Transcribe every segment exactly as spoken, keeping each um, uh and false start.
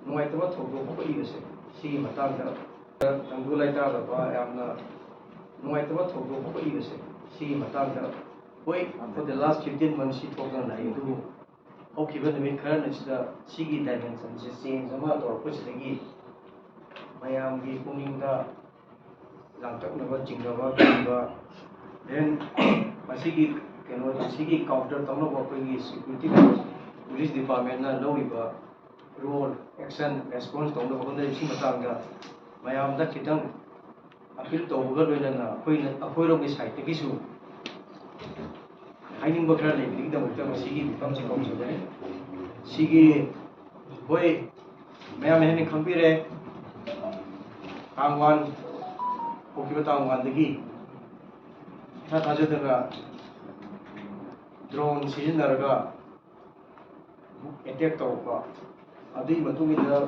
ꯅꯨꯡꯉꯥꯏꯇꯕ ꯊꯧꯗꯣꯛ ꯊꯣꯛꯏꯕꯁꯦ ꯁꯤꯒꯤ ꯃꯇꯥꯡꯗ ꯇꯪꯗꯨ ꯂꯩꯇꯥꯗꯕ ꯌꯥꯝꯅ ꯅꯨꯡꯉꯥꯏꯇꯕ ꯊꯧꯗꯣꯛ ꯊꯣꯛꯏꯕꯁꯦ ꯁꯤꯒꯤ ꯃꯇꯥꯡꯗ ꯍꯣꯏ, for the last fifteen months ꯁꯤ ꯊꯣꯛꯇꯅ ꯂꯥꯛꯏ, ꯑꯗꯨꯕꯨ ꯍꯧꯈꯤꯕ ꯅꯨꯃꯤꯠ ꯈꯔꯅꯤꯁꯤꯗ ꯁꯤꯒꯤ dimension ꯁꯦ change ꯑꯃ ꯇꯧꯔꯛꯄꯁꯤꯗꯒꯤ ꯃꯌꯥꯝꯒꯤ ꯄꯨꯛꯅꯤꯡꯗ ꯂꯥꯡꯇꯛꯅꯕ, ꯆꯤꯡꯅꯕ, ꯀꯤꯕ, then ꯃꯁꯤꯒꯤ ꯀꯩꯅꯣ, ꯁꯤꯒꯤ counter ꯇꯧꯅꯕ ꯑꯩꯈꯣꯏꯒꯤ security force, police department ꯅ ꯂꯧꯔꯤꯕ role, action, response ꯇꯧꯅꯕ ꯍꯣꯠꯅꯔꯤꯕꯁꯤ ꯃꯇꯥꯡꯗ ꯃꯌꯥꯝꯗ ꯈꯤꯇꯪ appeal ꯇꯧꯕꯒ ꯂꯣꯏꯅꯅ ꯑꯩꯈꯣꯏꯅ, ꯑꯩꯈꯣꯏꯔꯣꯝꯒꯤ side ꯇꯒꯤꯁꯨ ꯍꯥꯏꯅꯤꯡꯕ ꯈꯔ ꯂꯩꯕꯒꯤꯗꯃꯛꯇ ꯉꯁꯤꯒꯤ ꯃꯤꯐꯝꯁꯤ ꯀꯧꯖꯕꯅꯤ꯫ ꯁꯤꯒꯤ, ꯍꯣꯏ, ꯃꯌꯥꯝꯅ ꯍꯦꯟꯅ ꯈꯪꯕꯤꯔꯦ, ꯇꯥꯡ ꯋꯥꯟ, ꯍꯧꯈꯤꯕ ꯇꯥꯡ ꯋꯥꯟꯗꯒꯤ ꯏꯊꯥ ꯊꯥꯖꯗꯅ drone ꯁꯤꯖꯤꯟꯅꯔꯒ attack ꯇꯧꯔꯛꯄ, ꯑꯗꯨꯒꯤ ꯃꯇꯨꯡ ꯏꯟꯅ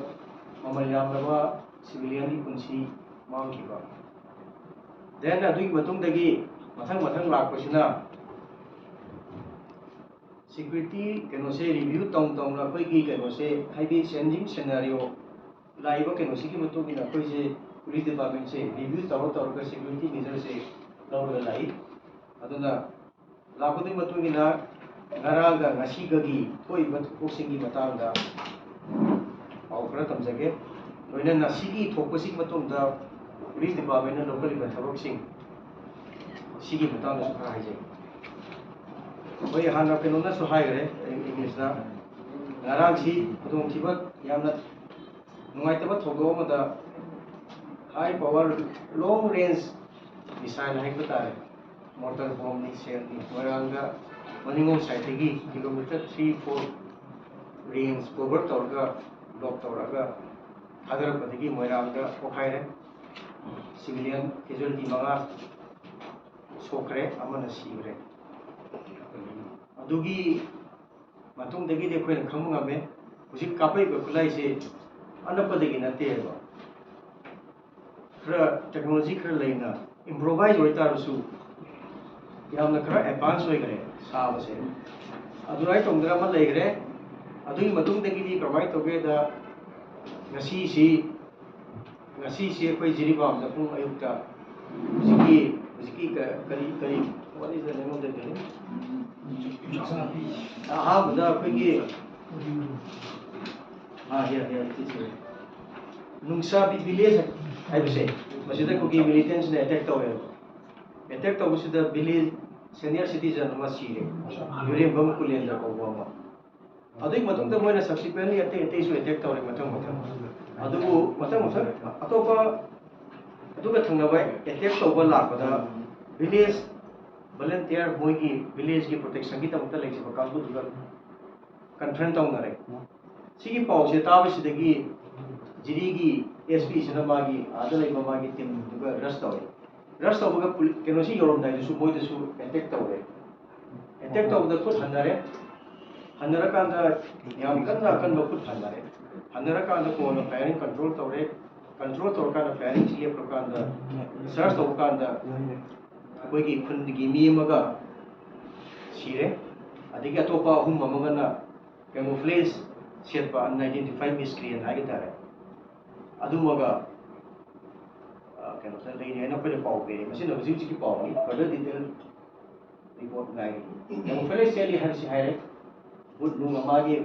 ꯃꯃꯜ ꯌꯥꯝꯂꯕ civilian ꯒꯤ ꯄꯨꯟꯁꯤ ꯃꯥꯡꯈꯤꯕ, then ꯑꯗꯨꯒꯤ ꯃꯇꯨꯡꯗꯒꯤ ꯃꯊꯪ ꯃꯊꯪ ꯂꯥꯛꯄꯁꯤꯅ security ꯀꯩꯅꯣꯁꯦ review ꯇꯧ ꯇꯧꯅ ꯑꯩꯈꯣꯏꯒꯤ ꯀꯩꯅꯣꯁꯦ, ꯍꯥꯏꯗꯤ changing scenario ꯂꯥꯛꯏꯕ ꯀꯩꯅꯣꯁꯤꯒꯤ ꯃꯇꯨꯡ ꯏꯟꯅ ꯑꯩꯈꯣꯏꯁꯦ police department ꯁꯦ review ꯇꯧꯔ ꯇꯧꯔꯒ security measure ꯁꯦ ꯂꯧꯔꯒ ꯂꯥꯛꯏ꯫ ꯑꯗꯨꯅ ꯂꯥꯛꯄꯗꯨꯒꯤ ꯃꯇꯨꯡ ꯏꯟꯅ ꯉꯔꯥꯡꯒ ꯉꯁꯤꯒꯒꯤ ꯊꯣꯛꯏꯕ ꯊꯧꯗꯣꯛꯁꯤꯡꯒꯤ ꯃꯇꯥꯡꯗ ꯄꯥꯎ ꯈꯔ ꯇꯝꯖꯒꯦ꯫ ꯂꯣꯏꯅꯅ ꯁꯤꯒꯤ ꯊꯣꯛꯄꯁꯤꯒꯤ ꯃꯇꯨꯡꯗ police department ꯅ ꯂꯧꯈꯠꯂꯤꯕ ꯊꯕꯛꯁꯤꯡ ꯁꯤꯒꯤ ꯃꯇꯥꯡꯗꯁꯨ ꯈꯔ ꯍꯥꯏꯖꯒꯦ꯫ ꯑꯩꯈꯣꯏ ꯍꯥꯟꯅ ꯀꯩꯅꯣꯅꯁꯨ ꯍꯥꯏꯈ꯭ꯔꯦ, ꯏꯪꯂꯤꯁꯅ, ꯉꯔꯥꯡꯁꯤ ꯈꯨꯗꯣꯡꯊꯤꯕ, ꯌꯥꯝꯅ ꯅꯨꯡꯉꯥꯏꯇꯕ ꯊꯧꯗꯣꯛ ꯑꯃꯗ high power long range missile ꯍꯥꯏꯕ ꯇꯥꯔꯦ, mortar bomb ꯅꯤ, shell ꯅꯤ, ꯃꯣꯏꯔꯥꯡꯗ ꯃꯅꯤꯡꯂꯣꯝ side ꯇꯒꯤ kilometer three four range cover ꯇꯧꯔꯒ, block ꯇꯧꯔꯒ ꯊꯥꯗꯔꯛꯄꯗꯒꯤ ꯃꯣꯏꯔꯥꯡꯗ ꯄꯣꯈꯥꯏꯔꯦ꯫ Civilian casualty ꯃꯉꯥ ꯁꯣꯛꯈ꯭ꯔꯦ, ꯑꯃꯅ ꯁꯤꯈ꯭ꯔꯦ꯫ ꯑꯗꯨꯒꯤ ꯃꯇꯨꯡꯗꯒꯤꯗꯤ ꯑꯩꯈꯣꯏꯅ ꯈꯪꯕ ꯉꯝꯃꯦ, ꯍꯧꯖꯤꯛ ꯀꯥꯞꯄꯛꯏꯕ ꯈꯨꯠꯂꯥꯏꯁꯦ ꯑꯅꯛꯄꯗꯒꯤ ꯅꯠꯇꯦꯕ, ꯈꯔ technology ꯈꯔ ꯂꯩꯅ improvise ꯑꯣꯏꯇꯥꯔꯁꯨ ꯌꯥꯝꯅ ꯈꯔ advance ꯑꯣꯏꯈ꯭ꯔꯦ ꯁꯥꯕꯁꯦ꯫ ꯑꯗꯨꯃꯥꯏꯅ ꯇꯧꯗꯅ ꯑꯃ ꯂꯩꯈ꯭ꯔꯦ꯫ ꯑꯗꯨꯒꯤ ꯃꯇꯨꯡꯗꯒꯤꯗꯤ ꯀꯃꯥꯏꯅ ꯇꯧꯒꯦꯗ, ꯉꯁꯤꯁꯤ ꯉꯁꯤꯁꯤ ꯑꯩꯈꯣꯏ ꯖꯤꯔꯤꯕꯥꯝꯗ ꯄꯨꯡ ꯑꯌꯨꯛꯇ ꯍꯧꯖꯤꯛꯀꯤ ꯍꯧꯖꯤꯛꯀꯤ ꯀ- ꯀꯔꯤ ꯀꯔꯤ what is the name of the building? ꯑꯍꯥꯟꯕꯗ ꯑꯩꯈꯣꯏꯒꯤ ꯑꯥ, ꯌꯥ, ꯌꯥ, ꯁꯤ, ꯁꯤ꯫ ꯅꯨꯡꯁꯥꯕꯤ ꯚꯤꯂꯦꯖ ꯍꯥꯏꯕꯁꯦ, ꯃꯁꯤꯗ ꯀꯨꯀꯤ ꯃꯤꯂꯤꯇꯦꯟꯁꯅ ꯑꯦꯇꯦꯛ ꯇꯧꯋꯦꯕ꯫ ꯑꯦꯇꯦꯛ ꯇꯧꯕꯁꯤꯗ ꯚꯤꯂꯦꯖ ꯁꯦꯅꯤꯌꯔ ꯁꯤꯇꯤꯖꯟ ꯑꯃ ꯁꯤꯔꯦ, ꯌꯨꯔꯦꯝꯕꯝ ꯀꯨꯂꯦꯟꯗ꯭ꯔ ꯀꯧꯕ ꯑꯃ꯫ ꯑꯗꯨꯒꯤ ꯃꯇꯨꯡꯗ ꯃꯣꯏꯅ ꯁꯕꯁꯤꯀ꯭ꯋꯦꯟꯂꯤ ꯑꯇꯩ ꯑꯇꯩꯁꯨ ꯑꯦꯇꯦꯛ ꯇꯧꯔꯦ ꯃꯊꯪ ꯃꯊꯪ꯫ ꯑꯗꯨꯕꯨ ꯃꯊꯪ ꯃꯊꯪ ꯑꯇꯣꯞꯄ ꯑꯗꯨꯒ ꯊꯪꯅꯕ ꯑꯦꯇꯦꯛ ꯇꯧꯕ ꯂꯥꯛꯄꯗ ꯚꯤꯂꯦꯖ ꯚꯣꯂꯨꯟꯇꯤꯌꯔ ꯃꯣꯏꯒꯤ ꯚꯤꯂꯦꯖꯀꯤ ꯄ꯭ꯔꯣꯇꯦꯛꯁꯟꯒꯤꯗꯃꯛꯇ ꯂꯩꯖꯕ ꯀꯥꯡꯕꯨꯗꯨꯒ ꯀꯟꯐ꯭ꯔꯟ ꯇꯧꯅꯔꯦ꯫ ꯁꯤꯒꯤ ꯄꯥꯎꯁꯦ ꯇꯥꯕꯁꯤꯗꯒꯤ ꯖꯤꯔꯤꯒꯤ ꯑꯦꯁ ꯄꯤꯁꯤꯅ ꯃꯥꯒꯤ ꯑꯥꯗ ꯂꯩꯕ ꯃꯥꯒꯤ ꯇꯤꯝꯗꯨꯒ ꯔꯁ ꯇꯧꯔꯦ꯫ ꯔꯁ ꯇꯧꯕꯒ ꯄꯨꯂꯤ- ꯀꯩꯅꯣꯁꯤ ꯌꯧꯔꯝꯗꯥꯏꯗꯁꯨ ꯃꯣꯏꯗꯁꯨ ꯑꯦꯇꯦꯛ ꯇꯧꯔꯦ꯫ ꯑꯦꯇꯦꯛ ꯇꯧꯕꯗ ꯈꯨꯠ ꯍꯟꯅꯔꯦ꯫ ꯍꯟꯅꯔꯀꯥꯟꯗ ꯌꯥꯝ ꯀꯟꯅ ꯑꯀꯟꯕ ꯈꯨꯠ ꯍꯟꯅꯔꯦ꯫ ꯍꯟꯅꯔꯀꯥꯟꯗ ꯀꯣꯟꯅ ꯐꯥꯏꯌꯔꯤꯡ ꯀꯟꯇ꯭ꯔꯣꯜ ꯇꯧꯔꯦ꯫ ꯀꯟꯇ꯭ꯔꯣꯜ ꯇꯧꯔꯀꯥꯟꯗ ꯐꯥꯏꯌꯔꯤꯡꯁꯤ ꯂꯦꯞꯈ꯭ꯔꯀꯥꯟꯗ ꯁꯔꯆ ꯇꯧꯕ ꯀꯥꯟꯗ ꯑꯩꯈꯣꯏꯒꯤ ꯈꯨꯟꯒꯤ ꯃꯤ ꯑꯃꯒ ꯁꯤꯔꯦ꯫ ꯑꯗꯒꯤ ꯑꯇꯣꯞꯄ ꯑꯍꯨꯝ ꯑꯃꯒꯅ ꯀꯦꯃꯣꯐ꯭ꯂꯦꯖ ꯁꯦꯠꯄ ꯑꯟꯑꯥꯏꯗꯦꯟꯇꯤꯐꯥꯏ ꯃꯤꯁꯀ꯭ꯔꯤꯌꯦꯟ ꯍꯥꯏꯒ ꯇꯥꯔꯦ꯫ ꯑꯗꯨꯃꯒ ꯑ, ꯀꯩꯅꯣꯗ ꯂꯩꯔꯦ ꯍꯥꯏꯅ ꯑꯩꯈꯣꯏꯅ ꯄꯥꯎ ꯄꯤꯔꯦ꯫ ꯃꯁꯤꯅ ꯍꯧꯖꯤꯛ ꯍꯧꯖꯤꯛꯀꯤ ꯄꯥꯎꯅꯤ꯫ ꯐꯔꯗꯔ ꯗꯤꯇꯦꯜ ꯔꯤꯄꯣꯔꯠ ꯉꯥꯏꯔꯤ꯫ ꯀꯦꯃꯣꯐ꯭ꯂꯦꯖ ꯁꯦꯠꯂꯤ ꯍꯥꯏꯕꯁꯤ ꯍꯥꯏꯔꯦ꯫ ꯕꯨꯠ ꯅꯨꯡ ꯃꯥꯒꯤ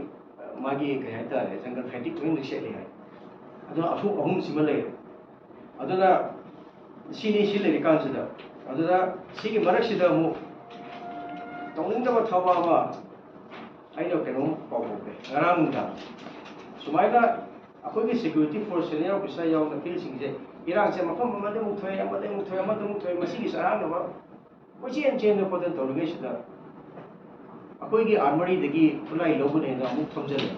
ꯃꯥꯒꯤ ꯀꯩ ꯍꯥꯏꯇꯥꯔꯦ, ꯖꯪꯒꯜ ꯐꯦꯇꯤꯛ ꯂꯣꯏꯅ ꯁꯦꯠꯂꯤ ꯍꯥꯏ꯫ ꯑꯗꯨꯅ ꯑꯍꯨꯝ ꯑꯍꯨꯝꯁꯤꯃ ꯂꯩꯔꯦ꯫ ꯑꯗꯨꯅ ꯁꯤꯅꯤ ꯁꯤ ꯂꯩꯔꯤꯀꯥꯟꯁꯤꯗ, ꯑꯗꯨꯗ ꯁꯤꯒꯤ ꯃꯔꯛꯁꯤꯗ ꯑꯃꯨꯛ ꯇꯧꯅꯤꯡꯗꯕ ꯊꯕꯛ ꯑꯃ ꯑꯩꯅ ꯀꯩꯅꯣꯝ ꯄꯥꯎꯊꯣꯛꯀꯦ꯫ ꯉꯔꯥꯡ ꯅꯨꯡꯗꯥꯡ ꯁꯨꯃꯥꯏꯅ ꯑꯩꯈꯣꯏꯒꯤ ꯁꯦꯀ꯭ꯌꯨꯔꯤꯇꯤ ꯐꯣꯔꯁ ꯁꯦꯅꯤꯌꯔ ꯑꯣꯐꯤꯁꯥꯔ ꯌꯥꯎꯅ ꯐꯤꯜꯁꯤꯡꯁꯦ ꯏꯔꯥꯡꯁꯦ ꯃꯐꯝ ꯑꯃꯗ ꯑꯃꯨꯛ ꯊꯣꯛꯑꯦ, ꯑꯃꯗ ꯑꯃꯨꯛ ꯊꯣꯛꯑꯦ, ꯑꯃꯗ ꯑꯃꯨꯛ ꯊꯣꯛꯑꯦ, ꯃꯁꯤꯒꯤ ꯆꯔꯥꯡꯅꯕ ꯀꯣꯏꯆꯦꯟ ꯆꯦꯟꯗꯅ ꯈꯣꯠꯇꯅ ꯇꯧꯔꯤꯉꯩꯁꯤꯗ ꯑꯩꯈꯣꯏꯒꯤ ꯑꯥꯔꯃꯔꯤꯗꯒꯤ ꯈꯨꯠꯂꯥꯏ ꯂꯧꯒꯅꯦꯅ ꯑꯃꯨꯛ ꯊꯣꯝꯖꯤꯜꯂꯦ꯫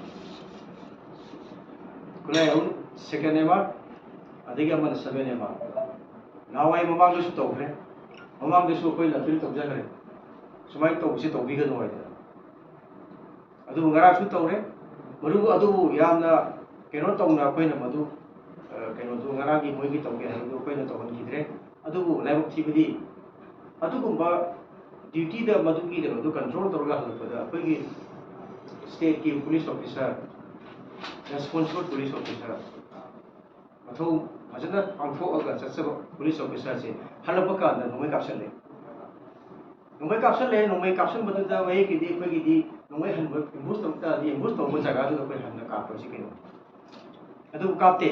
ꯈꯨꯠꯂꯥꯏ ꯑꯍꯨꯝ, ꯁꯦꯀꯦꯟ ꯑꯦꯝ ꯑꯥꯔ, ꯑꯗꯒꯤ ꯑꯃꯅ ꯁꯕꯦꯟ ꯑꯦꯝ ꯑꯥꯔ꯫ ꯅꯍꯥꯟꯋꯥꯏ ꯃꯃꯥꯡꯗꯁꯨ ꯇꯧꯈ꯭ꯔꯦ꯫ ꯃꯃꯥꯡꯗꯁꯨ ꯑꯩꯈꯣꯏꯅ ꯑꯄꯤꯜ ꯇꯧꯖꯈ꯭ꯔꯦ, ꯁꯨꯃꯥꯏꯅ ꯇꯧꯕꯁꯤ ꯇꯧꯕꯤꯒꯅꯨ ꯍꯥꯏꯗꯅ꯫ ꯑꯗꯨꯕꯨ ꯉꯔꯥꯡꯁꯨ ꯇꯧꯔꯦ꯫ ꯃꯔꯨ ꯑꯗꯨꯕꯨ ꯌꯥꯝꯅ ꯀꯩꯅꯣ ꯇꯧꯅ ꯑꯩꯈꯣꯏꯅ ꯃꯗꯨ, ꯑ, ꯀꯩꯅꯣꯗꯨ ꯉꯔꯥꯡꯒꯤ ꯃꯣꯏꯒꯤ ꯇꯧꯒꯦ ꯍꯥꯏꯕꯗꯨ ꯑꯩꯈꯣꯏꯅ ꯇꯧꯍꯟꯈꯤꯗ꯭ꯔꯦ꯫ ꯑꯗꯨꯕꯨ ꯂꯥꯏꯕꯛ ꯊꯤꯕꯗꯤ ꯑꯗꯨꯒꯨꯝꯕ ꯗ꯭ꯌꯨꯇꯤꯗ ꯃꯗꯨꯒꯤ ꯀꯩꯅꯣꯗꯨ ꯀꯟꯇ꯭ꯔꯣꯜ ꯇꯧꯔꯒ ꯍꯜꯂꯛꯄꯗ ꯑꯩꯈꯣꯏꯒꯤ ꯁ꯭ꯇꯦꯠꯀꯤ police officer, responsible police officer, ꯃꯊꯧ ꯐꯖꯅ ꯄꯥꯡꯊꯣꯛꯑꯒ ꯆꯠꯆꯕ ꯄꯨꯂꯤꯁ ꯑꯣꯐꯤꯁꯥꯔꯁꯦ ꯍꯜꯂꯛꯄ ꯀꯥꯟꯗ ꯅꯣꯡꯃꯩ ꯀꯥꯞꯁꯜꯂꯦ꯫ ꯅꯣꯡꯃꯩ ꯀꯥꯞꯁꯜꯂꯦ꯫ ꯅꯣꯡꯃꯩ ꯀꯥꯞꯁꯟꯕꯗꯨꯗ ꯃꯌꯦꯛꯀꯤꯗꯤ ꯑꯩꯈꯣꯏꯒꯤꯗꯤ ꯅꯣꯡꯃꯩ ꯍꯟꯕ ꯑꯦꯝꯕꯨꯁ ꯇꯧ ꯇꯥꯔꯗꯤ ꯑꯦꯝꯕꯨꯁ ꯇꯧꯕ ꯖꯒꯥꯗꯨꯗ ꯑꯩꯈꯣꯏ ꯍꯟꯅ ꯀꯥꯞꯄꯁꯤ ꯀꯩꯅꯣ? ꯑꯗꯨ ꯀꯥꯞꯇꯦ꯫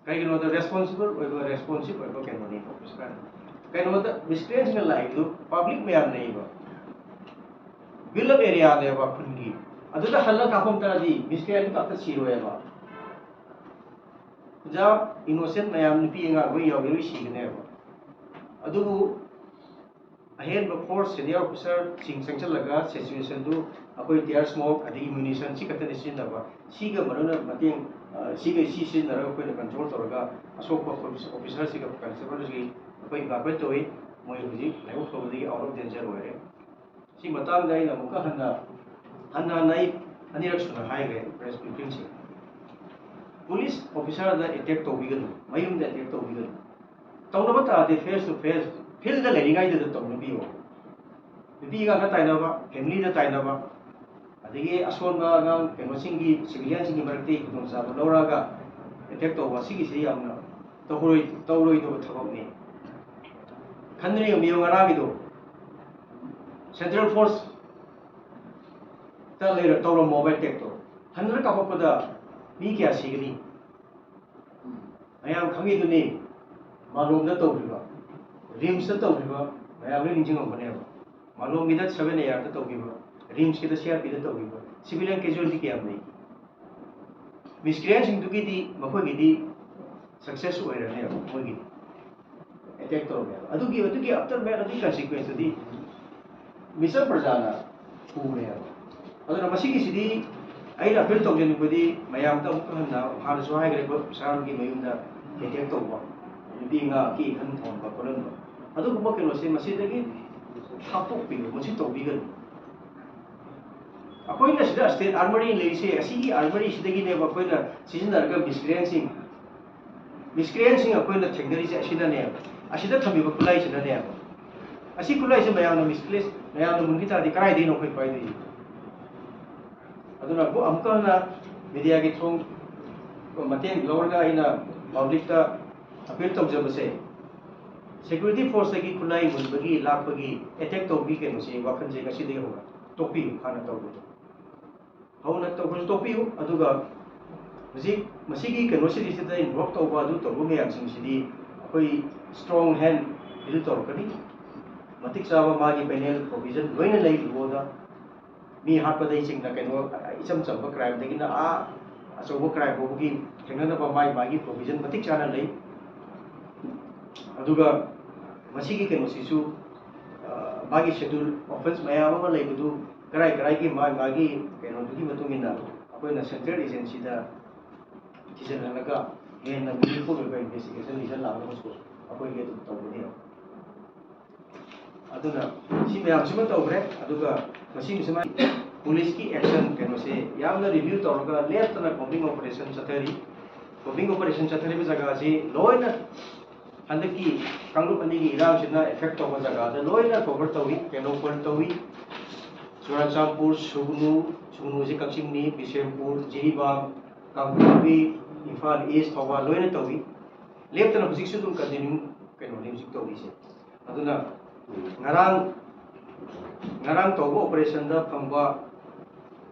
ꯀꯩꯒꯤꯅꯣꯗ ꯔꯦꯁꯄꯣꯟꯁꯤꯕꯜ ꯑꯣꯏꯕ, ꯔꯦꯁꯄꯣꯟꯁꯤꯕꯜ ꯑꯣꯏꯕ ꯀꯩꯅꯣꯅꯤ ꯑꯣꯐꯤꯁꯥꯔ꯫ ꯀꯩꯅꯣꯗ ꯃꯤꯁꯀ꯭ꯔꯤꯌꯦꯟꯁꯤꯡꯅ ꯂꯥꯛꯏꯗꯨ ꯄꯕ꯭ꯂꯤꯛ ꯃꯌꯥꯝꯅꯦꯕ, ꯕꯤꯜ ꯑꯞ ꯑꯦꯔꯤꯌꯥꯅꯦꯕ ꯈꯨꯟꯒꯤ꯫ ꯑꯗꯨꯗ ꯍꯜꯂꯒ ꯀꯥꯞꯄꯝ ꯇꯥꯔꯗꯤ ꯃꯤꯁꯀ꯭ꯔꯤꯌꯦꯟꯁ ꯉꯥꯛꯇ ꯁꯤꯔꯣꯏꯕ꯫ ꯑꯣꯖꯥ, ꯏꯅꯣꯁꯦꯟ ꯃꯌꯥꯝ, ꯅꯨꯄꯤ ꯑꯉꯥꯡ ꯂꯣꯏ ꯌꯥꯎꯏ, ꯂꯣꯏ ꯁꯤꯒꯅꯦꯕ꯫ ꯑꯗꯨꯕꯨ ꯑꯍꯦꯟꯕ ꯐꯣꯔꯁ ꯁꯦꯅꯤꯌꯔ ꯑꯣꯐꯤꯁꯥꯔꯁꯤꯡ ꯆꯪꯁꯤꯜꯂꯒ ꯁꯤꯆꯨꯋꯦꯁꯟꯗꯨ ꯑꯩꯈꯣꯏ ꯇꯤꯌꯔ ꯁ꯭ꯃꯣꯛ ꯑꯗꯒꯤ ꯃ꯭ꯌꯨꯅꯤꯁꯟ ꯁꯤ ꯈꯛꯇꯅꯤ ꯁꯤꯖꯤꯟꯅꯕ꯫ ꯁꯤꯒ ꯃꯔꯨꯅ ꯃꯇꯦꯡ, ꯑ, ꯁꯤꯒ ꯁꯤ ꯁꯤꯖꯤꯟꯅꯔꯒ ꯑꯩꯈꯣꯏꯅ ꯀꯟꯇ꯭ꯔꯣꯜ ꯇꯧꯔꯒ ꯑꯁꯣꯛꯄ ꯑꯣꯐꯤꯁꯥꯔꯁꯤꯒ ꯀꯟꯁꯇꯦꯕꯜꯁꯤꯒꯤ ꯑꯩꯈꯣꯏ ꯏꯚꯥꯀ꯭ꯋꯦꯠ ꯇꯧꯏ꯫ ꯃꯣꯏ ꯍꯧꯖꯤꯛ ꯂꯥꯏꯕꯛ ꯐꯕꯗꯒꯤ ꯑꯥꯎꯠ ꯑꯣꯐ ꯗꯦꯟꯖꯔ ꯑꯣꯏꯔꯦ꯫ ꯁꯤ ꯃꯇꯥꯡꯗ ꯑꯩꯅ ꯑꯃꯨꯛꯀ ꯍꯟꯅ, ꯍꯟꯅ ꯍꯟꯅ ꯑꯩ ꯑꯅꯤꯔꯛ ꯁꯨꯅ ꯍꯥꯏꯈ꯭ꯔꯦ ꯄ꯭ꯔꯦꯁ ꯕ꯭ꯔꯤꯐꯤꯡꯁꯦ꯫ ꯄꯨꯂꯤꯁ ꯑꯣꯐꯤꯁꯥꯔꯗ ꯑꯦꯇꯦꯛ ꯇꯧꯕꯤꯒꯅꯨ, ꯃꯌꯨꯝꯗ ꯑꯦꯇꯦꯛ ꯇꯧꯕꯤꯒꯅꯨ꯫ ꯇꯧꯅꯕ ꯇꯥꯔꯗꯤ ꯐꯦꯁ ꯇꯨ ꯐꯦꯁ, ꯐꯤꯜꯗ ꯂꯩꯔꯤꯉꯩꯗꯨꯗ ꯇꯧꯅꯕꯤꯌꯣ꯫ ꯅꯨꯄꯤ ꯑꯉꯥꯡꯗ ꯇꯥꯏꯅꯕ, ꯐꯦꯃꯤꯂꯤꯗ ꯇꯥꯏꯅꯕ, ꯑꯗꯒꯤ ꯑꯁꯣꯟꯕ ꯑꯉꯥꯡ ꯀꯩꯅꯣꯁꯤꯡꯒꯤ, ꯁꯤꯚꯤꯂꯤꯌꯟꯁꯤꯡꯒꯤ ꯃꯔꯛꯇꯒꯤ ꯈꯨꯗꯣꯡꯆꯥꯕ ꯂꯧꯔꯛꯑꯒ ꯑꯦꯇꯦꯛ ꯇꯧꯕ, ꯁꯤꯒꯤꯁꯤ ꯌꯥꯝꯅ ꯇꯧꯔꯣꯏ-, ꯇꯧꯔꯣꯏꯗꯕ ꯊꯕꯛꯅꯤ꯫ ꯈꯟꯗꯨꯅ ꯌꯦꯡꯕꯤꯌꯨ ꯉꯔꯥꯡꯒꯤꯗꯣ, ꯁꯦꯟꯇ꯭ꯔꯦꯜ ꯐꯣꯔꯁꯇ ꯂꯩꯔ ꯇꯧꯔꯝꯃꯣꯕ ꯑꯦꯇꯦꯛꯇꯣ꯫ ꯍꯟꯗꯨꯅ ꯀꯥꯞꯄꯛꯄꯗ ꯃꯤ ꯀꯌꯥ ꯁꯤꯒꯅꯤ? ꯃꯌꯥꯝ ꯈꯪꯉꯤꯗꯨꯅꯤ, ꯃꯥꯂꯣꯝꯗ ꯇꯧꯈꯤꯕ, ꯔꯤꯝꯁꯇ ꯇꯧꯈꯤꯕ, ꯃꯌꯥꯝ ꯂꯣꯏ ꯅꯤꯡꯁꯤꯡꯉꯝꯒꯅꯦꯕ꯫ ꯃꯥꯂꯣꯝꯒꯤꯗ ꯁꯚꯦꯟ ꯑꯦ ꯑꯥꯔꯗ ꯇꯧꯈꯤꯕ, ꯔꯤꯝꯁꯀꯤꯗ ꯁꯤ ꯑꯥꯔ ꯄꯤꯗ ꯇꯧꯈꯤꯕ, ꯁꯤꯚꯤꯂꯤꯌꯟ ꯀꯦꯖꯨꯋꯦꯜꯇꯤ ꯀꯌꯥꯝ ꯂꯩꯒꯦ? ꯃꯤꯁꯀ꯭ꯔꯤꯌꯦꯟꯁꯤꯡꯗꯨꯒꯤꯗꯤ, ꯃꯈꯣꯏꯒꯤꯗꯤ ꯁꯛꯁꯦꯁ ꯑꯣꯏꯔꯅꯦꯕ, ꯃꯣꯏꯒꯤꯗꯤ ꯑꯦꯇꯦꯛ ꯇꯧꯔꯝꯃꯦꯕ꯫ ꯑꯗꯨꯒꯤ, ꯑꯗꯨꯒꯤ ꯑꯥꯐꯇꯔ ꯃꯦꯠ, ꯑꯗꯨꯒꯤ ꯀꯟꯁꯤꯀ꯭ꯋꯦꯟꯁꯇꯨꯗꯤ ꯃꯤꯆꯝ ꯄ꯭ꯔꯖꯥꯅ ꯎꯔꯦꯕ꯫ ꯑꯗꯨꯅ ꯃꯁꯤꯒꯤꯁꯤꯗꯤ ꯑꯩꯅ ꯑꯄꯤꯜ ꯇꯧꯖꯅꯤꯡꯕꯗꯤ ꯃꯌꯥꯝꯗ ꯑꯃꯨꯛꯀ ꯍꯟꯅ, ꯍꯥꯟꯅꯁꯨ ꯍꯥꯏꯈ꯭ꯔꯦ, ꯑꯩꯈꯣꯏ ꯑꯣꯐꯤꯁꯥꯔꯒꯤ ꯃꯌꯨꯝꯗ ꯑꯦꯇꯦꯛ ꯇꯧꯕ, ꯅꯨꯄꯤ ꯑꯉꯥꯡ ꯑꯀꯤ ꯑꯈꯪ ꯊꯝꯕ ꯈꯣꯠꯍꯟꯕ, ꯑꯗꯨꯒꯨꯝꯕ ꯀꯩꯅꯣꯁꯦ ꯃꯁꯤꯗꯒꯤ ꯊꯥꯞꯇꯣꯛꯄꯤꯌꯨ, ꯃꯁꯤ ꯇꯧꯕꯤꯒꯅꯨ꯫ ꯑꯩꯈꯣꯏꯅ ꯁꯤꯗ ꯁ꯭ꯇꯦꯠ ꯑꯥꯔꯃꯔꯤ ꯂꯩꯔꯤꯁꯦ, ꯑꯁꯤꯒꯤ ꯑꯥꯔꯃꯔꯤꯁꯤꯗꯒꯤꯅꯦꯕ ꯑꯩꯈꯣꯏꯅ ꯁꯤꯖꯤꯟꯅꯔꯒ ꯃꯤꯁꯀ꯭ꯔꯤꯌꯦꯟꯁꯤꯡ, ꯃꯤꯁꯀ꯭ꯔꯤꯌꯦꯟꯁꯤꯡ ꯑꯩꯈꯣꯏꯅ ꯊꯦꯡꯅꯔꯤꯁꯦ ꯑꯁꯤꯅꯅꯦꯕ, ꯑꯁꯤꯗ ꯊꯝꯃꯤꯕ ꯈꯨꯠꯂꯥꯏꯁꯤꯅꯅꯦꯕ꯫ ꯑꯁꯤ ꯈꯨꯠꯂꯥꯏꯁꯦ ꯃꯌꯥꯝꯅ ꯃꯤꯁꯄ꯭ꯂꯦꯁ, ꯃꯌꯥꯝꯅ ꯃꯨꯟꯈꯤ ꯇꯥꯔꯗꯤ ꯀꯗꯥꯏꯗꯒꯤꯅꯣ ꯑꯩꯈꯣꯏ ꯄꯥꯏꯗꯣꯏꯁꯦ? ꯑꯗꯨꯅ ꯑꯃꯨꯛ-, ꯑꯃꯨꯛꯀ ꯍꯟꯅ ꯃꯦꯗꯤꯌꯥꯒꯤ ꯊꯣꯡ ꯃꯇꯦꯡ ꯂꯧꯔꯒ ꯑꯩꯅ ꯄꯕ꯭ꯂꯤꯛꯇ ꯑꯄꯤꯜ ꯇꯧꯖꯕꯁꯦ, ꯁꯦꯀ꯭ꯌꯨꯔꯤꯇꯤ ꯐꯣꯔꯁꯇꯒꯤ ꯈꯨꯠꯂꯥꯏ ꯃꯨꯟꯕꯒꯤ ꯂꯥꯛꯄꯒꯤ ꯑꯦꯇꯦꯛ ꯇꯧꯕꯒꯤ ꯀꯩꯅꯣꯁꯦ, ꯋꯥꯈꯜꯁꯦ ꯉꯁꯤꯗꯒꯤ ꯍꯧꯅ ꯇꯣꯛꯄꯤꯌꯨ, ꯍꯥꯟꯅ ꯇꯧꯕꯗꯣ ꯍꯧꯅ ꯇꯧꯕꯁꯨ ꯇꯣꯛꯄꯤꯌꯨ꯫ ꯑꯗꯨꯒ ꯍꯧꯖꯤꯛ ꯃꯁꯤꯒꯤ ꯀꯩꯅꯣꯁꯤꯗꯩꯁꯤꯗ ꯏꯟꯚꯣꯜꯕ ꯇꯧꯕ, ꯑꯗꯨ ꯇꯧꯕ ꯃꯌꯥꯝꯁꯤꯡꯁꯤꯗꯤ ꯑꯩꯈꯣꯏ ꯁ꯭ꯇꯔꯣꯡ ꯍꯦꯟ ꯗꯤꯜ ꯇꯧꯔꯛꯀꯅꯤ꯫ ꯃꯇꯤꯛ ꯆꯥꯕ ꯃꯥꯒꯤ ꯄꯦꯅꯦꯜ ꯄ꯭ꯔꯣꯚꯤꯖꯟ ꯂꯣꯏꯅ ꯂꯩ ꯂꯣꯗ꯫ ꯃꯤ ꯍꯥꯠꯄꯗꯩ ꯆꯤꯡꯅ ꯀꯩꯅꯣ, ꯏꯆꯝ ꯆꯝꯕ ꯀ꯭ꯔꯥꯏꯝꯗꯒꯤꯅ ꯑꯥ ꯑꯆꯧꯕ ꯀ꯭ꯔꯥꯏꯝ ꯐꯥꯎꯕꯒꯤ ꯊꯦꯡꯅꯅꯕ ꯃꯥꯒꯤ ꯃꯥꯒꯤ ꯄ꯭ꯔꯣꯚꯤꯖꯟ ꯃꯇꯤꯛ ꯆꯥꯅ ꯂꯩ꯫ ꯑꯗꯨꯒ ꯃꯁꯤꯒꯤ ꯀꯩꯅꯣꯁꯤꯁꯨ, ꯑ, ꯃꯥꯒꯤ ꯁꯦꯗ꯭ꯌꯨꯜ ꯑꯣꯐꯦꯟꯁ ꯃꯌꯥꯝ ꯑꯃ ꯂꯩꯕꯗꯨ ꯀꯔꯥꯏ ꯀꯔꯥꯏꯒꯤ ꯃꯥꯒꯤ ꯃꯥꯒꯤ ꯀꯩꯅꯣꯗꯨꯒꯤ ꯃꯇꯨꯡ ꯏꯟꯅ ꯑꯩꯈꯣꯏꯅ ꯁꯦꯟꯇ꯭ꯔꯦꯜ ꯑꯦꯖꯦꯟꯁꯤꯗ ꯊꯤꯖꯤꯜꯍꯜꯂꯒ ꯍꯦꯟꯅ ꯃꯤꯅꯤꯡꯐꯨꯜ ꯑꯣꯏꯕ ꯏꯟꯚꯦꯁꯇꯤꯒꯦꯁꯟ ꯔꯤꯖꯜ ꯂꯥꯛꯅꯕꯁꯨ ꯑꯩꯈꯣꯏꯒꯤ ꯑꯗꯨꯝ ꯇꯧꯒꯅꯤ꯫ ꯑꯗꯨꯅ ꯁꯤ ꯃꯌꯥꯝꯁꯤꯃ ꯇꯧꯈ꯭ꯔꯦ꯫ ꯑꯗꯨꯒ ꯃꯁꯤꯒꯤꯁꯤꯃ ꯄꯨꯂꯤꯁꯀꯤ ꯑꯦꯛꯁꯟ ꯀꯩꯅꯣꯁꯦ ꯌꯥꯝꯅ ꯔꯤꯚ꯭ꯌꯨ ꯇꯧꯔꯒ ꯂꯦꯞꯇꯅ ꯀꯣꯝꯕꯤꯡ ꯑꯣꯄꯔꯦꯁꯟ ꯆꯠꯊꯔꯤ꯫ ꯀꯣꯝꯕꯤꯡ ꯑꯣꯄꯔꯦꯁꯟ ꯆꯠꯊꯔꯤꯕ ꯖꯒꯥꯁꯤ ꯂꯣꯏꯅ ꯍꯟꯗꯛꯀꯤ ꯀꯥꯡꯂꯨꯞ ꯑꯅꯤꯒꯤ ꯏꯔꯥꯡꯁꯤꯅ ꯑꯦꯐꯦꯛ ꯇꯧꯕ ꯖꯒꯥꯗ ꯂꯣꯏꯅ ꯀꯣꯚꯔ ꯇꯧꯏ, ꯀꯦꯅꯣ ꯀꯣꯜ ꯇꯧꯏ꯫ ꯆꯨꯔꯥꯆꯥꯟꯄꯨꯔ, ꯁꯨꯒꯅꯨ, ꯁꯨꯒꯅꯨꯁꯤ ꯀꯛꯆꯤꯡꯅꯤ, ꯕꯤꯁꯦꯝꯄꯨꯔ, ꯖꯤꯔꯤꯕꯥꯝ, ꯀꯥꯡꯄꯣꯛꯄꯤ, ꯏꯝꯐꯥꯜ ꯏꯁ, ꯊꯧꯕꯥꯜ ꯂꯣꯏꯅ ꯇꯧꯏ꯫ ꯂꯦꯞꯇꯅ ꯍꯧꯖꯤꯛꯁꯨ ꯑꯗꯨꯝ ꯀꯟꯇꯤꯅ꯭ꯌꯨ ꯀꯩꯅꯣꯅꯤ ꯍꯧꯖꯤꯛ ꯇꯧꯔꯤꯁꯦ꯫ ꯑꯗꯨꯅ ꯉꯔꯥꯡ, ꯉꯔꯥꯡ ꯇꯧꯕ ꯑꯣꯄꯔꯦꯁꯟꯗ ꯐꯪꯕ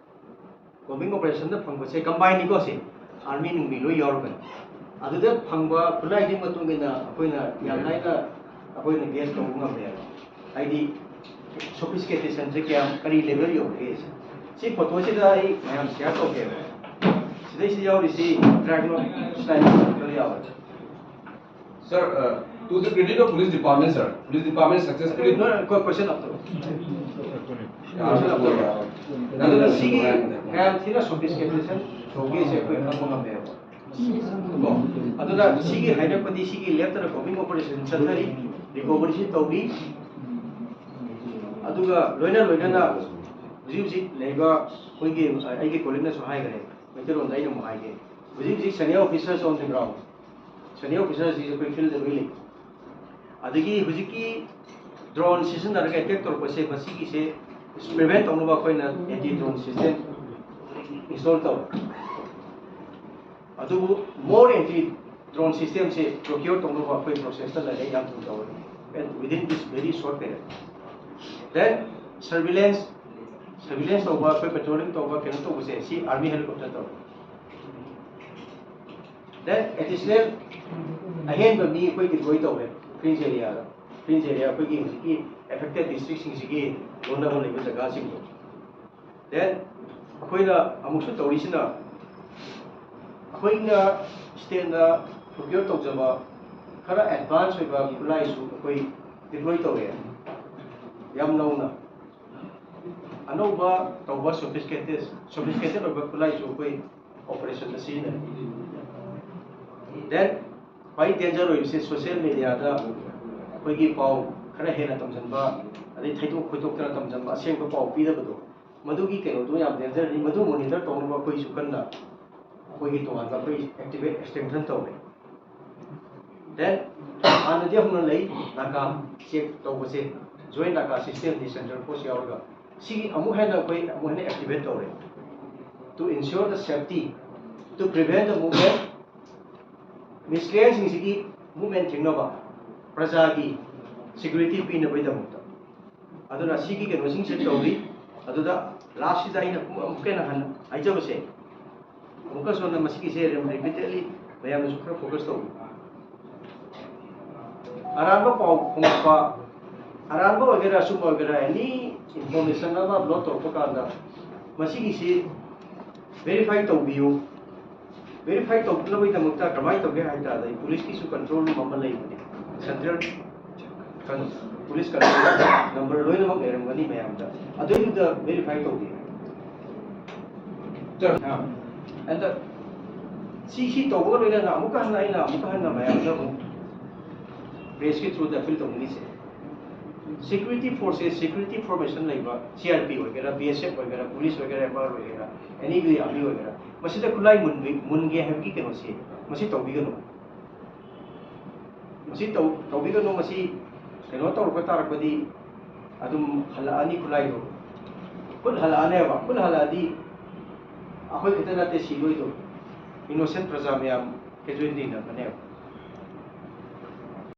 ꯀꯣꯝꯕꯤꯡ ꯑꯣꯄꯔꯦꯁꯟꯗ ꯐꯪꯕꯁꯦ ꯀꯝꯕꯥꯏꯟꯅꯤꯀꯣ, ꯁꯤ ꯑꯥꯔꯃꯤ ꯅꯨꯡꯃꯤ ꯂꯣꯏ ꯌꯥꯎꯔꯒꯅꯤ꯫ ꯑꯗꯨꯗ ꯐꯪꯕ ꯈꯨꯠꯂꯥꯏꯗꯨꯒꯤ ꯃꯇꯨꯡ ꯏꯟꯅ ꯑꯩꯈꯣꯏꯅ ꯌꯥꯝ ꯂꯥꯏꯅ ꯑꯩꯈꯣꯏꯅ ꯒꯦꯁ ꯇꯧꯕ ꯉꯝꯃꯦꯕ꯫ ꯍꯥꯏꯗꯤ ꯁꯣꯐꯤꯁꯀꯦꯇꯦꯁꯟꯁꯦ ꯀꯌꯥꯝ, ꯀꯔꯤ ꯂꯦꯚꯦꯜ ꯌꯧꯔꯒꯦ ꯁꯤ꯫ ꯁꯤ ꯐꯣꯇꯣꯁꯤꯗ ꯑꯩ ꯃꯌꯥꯝ ꯁꯤꯌꯥꯔ ꯇꯧꯒꯦꯕ꯫ ꯁꯤꯗꯩꯁꯤꯗ ꯌꯥꯎꯔꯤꯁꯤ ꯗ꯭ꯔꯥꯒꯣꯟ ꯁ꯭ꯅꯥꯏꯄꯔ ꯌꯥꯎꯋꯦ꯫ Sir, uh, to the credit of police department, sir, police department successfully. ꯅꯣ, ꯅꯣ, ꯀꯣ-, ꯀꯣꯏꯁꯟ ꯑꯞꯇꯧ꯫ Yeah, ꯑꯗꯨꯅ ꯁꯤꯒꯤ ꯃꯌꯥꯝ ꯊꯤꯅ ꯁꯣꯐꯤꯁꯀꯦꯇꯦꯁꯟ ꯇꯧꯒꯦꯁꯦ ꯑꯩꯈꯣꯏ ꯈꯪꯕ ꯉꯝꯃꯦꯕ꯫ ꯀꯣ? ꯑꯗꯨꯅ ꯁꯤꯒꯤ ꯍꯥꯏꯔꯛꯄꯗꯤ ꯁꯤꯒꯤ ꯂꯦꯞꯇꯅ ꯀꯣꯝꯕꯤꯡ ꯑꯣꯄꯔꯦꯁꯟ ꯆꯠꯊꯔꯤ, ꯔꯤꯀꯣꯚꯔꯤꯁꯤ ꯇꯧꯔꯤ꯫ ꯑꯗꯨꯒ ꯂꯣꯏꯅ ꯂꯣꯏꯅꯅ ꯍꯧꯖꯤꯛ ꯍꯧꯖꯤꯛ ꯂꯩꯔꯤꯕ ꯑꯩꯈꯣꯏꯒꯤ, ꯑꯩꯒꯤ ꯀꯣꯂꯤꯛꯅꯁꯨ ꯍꯥꯏꯈ꯭ꯔꯦ, ꯃꯩꯇꯩꯂꯣꯟꯗ ꯑꯩꯅ ꯑꯃꯨꯛ ꯍꯥꯏꯒꯦ꯫ ꯍꯧꯖꯤꯛ ꯍꯧꯖꯤꯛ senior officers on the ground, senior officers ꯁꯤ ꯑꯩꯈꯣꯏ ꯐꯤꯜꯗ ꯂꯣꯏ ꯂꯩ꯫ ꯑꯗꯒꯤ ꯍꯧꯖꯤꯛꯀꯤ ꯗ꯭ꯔꯣꯟ ꯁꯤꯖꯤꯟꯅꯔꯒ ꯑꯦꯇꯦꯛ ꯇꯧꯔꯛꯄꯁꯦ, ꯃꯁꯤꯒꯤꯁꯦ ꯄ꯭ꯔꯤꯚꯦꯟ ꯇꯧꯅꯕ ꯑꯩꯈꯣꯏꯅ ꯑꯦꯟꯇꯤ ꯗ꯭ꯔꯣꯟ ꯁꯤꯁꯇꯦꯝ install ꯇꯧꯔꯦ꯫ ꯑꯗꯨꯕꯨ more anti drone system ꯁꯦ procure ꯇꯧꯅꯕ ꯑꯩꯈꯣꯏ process ꯇ ꯂꯩꯔꯦ, ꯌꯥꯝ ꯊꯨꯅ ꯇꯧꯔꯦ, and within this very short period. Then surveillance, surveillance ꯇꯧꯕ, ꯑꯩꯈꯣꯏ patrolling ꯇꯧꯕ, ꯀꯩꯅꯣ ꯇꯧꯕꯁꯦ ꯁꯤ army helicopter ꯇꯧꯔꯦ꯫ Then additional ꯑꯍꯦꯟꯕ ꯃꯤ ꯑꯩꯈꯣꯏ deploy ꯇꯧꯔꯦ fringe area ꯗ꯫ Fringe area ꯑꯩꯈꯣꯏꯒꯤ ꯍꯧꯖꯤꯛꯀꯤ affected district ꯁꯤꯡꯁꯤꯒꯤ vulnerable ꯂꯩꯕ ꯖꯒꯥꯁꯤꯡꯗꯣ꯫ Then ꯑꯩꯈꯣꯏꯅ ꯑꯃꯨꯛꯁꯨ ꯇꯧꯔꯤꯁꯤꯅ, ꯑꯩꯈꯣꯏꯅ state ꯅ procure ꯇꯧꯖꯕ ꯈꯔ advance ꯑꯣꯏꯕ ꯈꯨꯠꯂꯥꯏꯁꯨ ꯑꯩꯈꯣꯏ deploy ꯇꯧꯔꯦ꯫ ꯌꯥꯝ ꯅꯧꯅ ꯑꯅꯧꯕ ꯇꯧꯕ sophisticated, sophisticated ꯑꯣꯏꯕ ꯈꯨꯠꯂꯥꯏꯁꯨ ꯑꯩꯈꯣꯏ operation ꯗ ꯁꯤꯖꯤꯟꯅꯔꯦ꯫ Then ꯈ꯭ꯋꯥꯏ danger ꯑꯣꯏꯕꯁꯦ social media ꯗ ꯑꯩꯈꯣꯏꯒꯤ ꯄꯥꯎ ꯈꯔ ꯍꯦꯟꯅ ꯇꯝꯁꯤꯟꯕ, ꯑꯗꯩ ꯊꯩꯗꯣꯛ ꯈꯣꯏꯗꯣꯛꯇꯅ ꯇꯝꯁꯤꯟꯕ, ꯑꯁꯦꯡꯕ ꯄꯥꯎ ꯄꯤꯗꯕꯗꯣ, ꯃꯗꯨꯒꯤ ꯀꯩꯅꯣꯗꯣ ꯌꯥꯝ danger ꯅꯤ꯫ ꯃꯗꯨ monitor ꯇꯧꯅꯕ ꯑꯩꯈꯣꯏꯁꯨ ꯀꯟꯅ ꯑꯩꯈꯣꯏꯒꯤ ꯇꯣꯉꯥꯟꯕ ꯑꯩꯈꯣꯏ activate strengthen ꯇꯧꯔꯦ꯫ Then ꯍꯥꯟꯅꯗꯤ ꯍꯧꯅ ꯂꯩ ꯅꯥꯀꯥ check ꯇꯧꯕꯁꯦ, joint ꯅꯥꯀꯥ system ꯅꯤ, central force ꯌꯥꯎꯔꯒ꯫ ꯁꯤꯒꯤ ꯑꯃꯨꯛ ꯍꯦꯟꯅ ꯑꯩꯈꯣꯏ ꯑꯃꯨꯛ ꯍꯦꯟꯅ activate ꯇꯧꯔꯦ, to ensure the safety, to prevent the movement, miscreant ꯁꯤꯡꯁꯤꯒꯤ movement ꯊꯤꯡꯅꯕ, ꯄ꯭ꯔꯖꯥꯒꯤ security ꯄꯤꯅꯕꯒꯤꯗꯃꯛꯇ꯫ ꯑꯗꯨꯅ ꯁꯤꯒꯤ ꯀꯩꯅꯣꯁꯤꯡꯁꯦ ꯇꯧꯔꯤ꯫ ꯑꯗꯨꯗ last ꯁꯤꯗ ꯑꯩꯅ ꯑꯃꯨꯛꯀ ꯍꯦꯟꯅ ꯍꯟꯅ ꯍꯥꯏꯖꯕꯁꯦ, ꯑꯃꯨꯛꯀꯁꯨ ꯍꯟꯅ ꯃꯁꯤꯒꯤꯁꯦ repeatedly ꯃꯌꯥꯝꯅꯁꯨ ꯈꯔ focus ꯇꯧꯕꯤꯌꯨ꯫ ꯑꯔꯥꯟꯕ ꯄꯥꯎ ꯐꯣꯡꯉꯛꯄ, ꯑꯔꯥꯟꯕ ꯑꯣꯏꯒꯦꯔꯥ ꯑꯆꯨꯝꯕ ꯑꯣꯏꯒꯦꯔꯥ, any information ꯑꯃ upload ꯇꯧꯔꯛꯄ ꯀꯥꯟꯗ ꯃꯁꯤꯒꯤꯁꯤ verify ꯇꯧꯕꯤꯌꯨ꯫ Verify ꯇꯧꯅꯕꯒꯤꯗꯃꯛꯇ ꯀꯃꯥꯏꯅ ꯇꯧꯒꯦ ꯍꯥꯏ ꯇꯥꯔꯗꯤ, ꯄꯨꯂꯤꯁꯀꯤꯁꯨ control room ꯑꯃ ꯂꯩꯕꯅꯦ, central police control number ꯂꯣꯏꯅꯃꯛ ꯂꯩꯔꯝꯒꯅꯤ ꯃꯌꯥꯝꯗ, ꯑꯗꯨꯏꯗꯨꯗ verify ꯇꯧꯕꯤꯌꯨ꯫ ꯑꯥ, ꯑꯗ ꯁꯤ, ꯁꯤ ꯇꯧꯕꯒ ꯂꯣꯏꯅꯅ ꯑꯃꯨꯛꯀ ꯍꯟꯅ ꯑꯩꯅ ꯑꯃꯨꯛꯀ ꯍꯟꯅ ꯃꯌꯥꯝꯗ ꯑꯃꯨꯛ press ꯀꯤ through ꯗ appeal ꯇꯧꯅꯤꯡꯉꯤꯁꯦ, security forces, security formation ꯂꯩꯕ, C R P ꯑꯣꯏꯒꯦꯔꯥ, B S F ꯑꯣꯏꯒꯦꯔꯥ, police ꯑꯣꯏꯒꯦꯔꯥ, M R ꯑꯣꯏꯒꯦꯔꯥ, any army ꯑꯣꯏꯒꯦꯔꯥ, ꯃꯁꯤꯗ ꯈꯨꯠꯂꯥꯏ ꯃꯨꯟꯕꯤ-, ꯃꯨꯟꯒꯦ ꯍꯥꯏꯕꯒꯤ ꯀꯩꯅꯣꯁꯤ ꯃꯁꯤ ꯇꯧꯕꯤꯒꯅꯨ꯫ ꯃꯁꯤ ꯇꯧ-, ꯇꯧꯕꯤꯒꯅꯨ꯫ ꯃꯁꯤ ꯀꯩꯅꯣ ꯇꯧꯔꯛꯄ ꯇꯥꯔꯛꯄꯗꯤ ꯑꯗꯨꯝ ꯍꯜꯂꯛꯑꯅꯤ ꯈꯨꯠꯂꯥꯏꯗꯣ꯫ ꯈꯨꯠ ꯍꯜꯂꯛꯑꯅꯦꯕ꯫ ꯈꯨꯠ ꯍꯜꯂꯛꯑꯗꯤ ꯑꯩꯈꯣꯏ ꯈꯛꯇ ꯅꯠꯇꯦ ꯁꯤꯗꯣꯏꯗꯣ, ꯏꯅꯣꯁꯦꯟ ꯄ꯭ꯔꯖꯥ ꯃꯌꯥꯝ ꯀꯦꯖꯨꯋꯦꯜꯇꯤꯅ ꯐꯅꯌꯥꯝ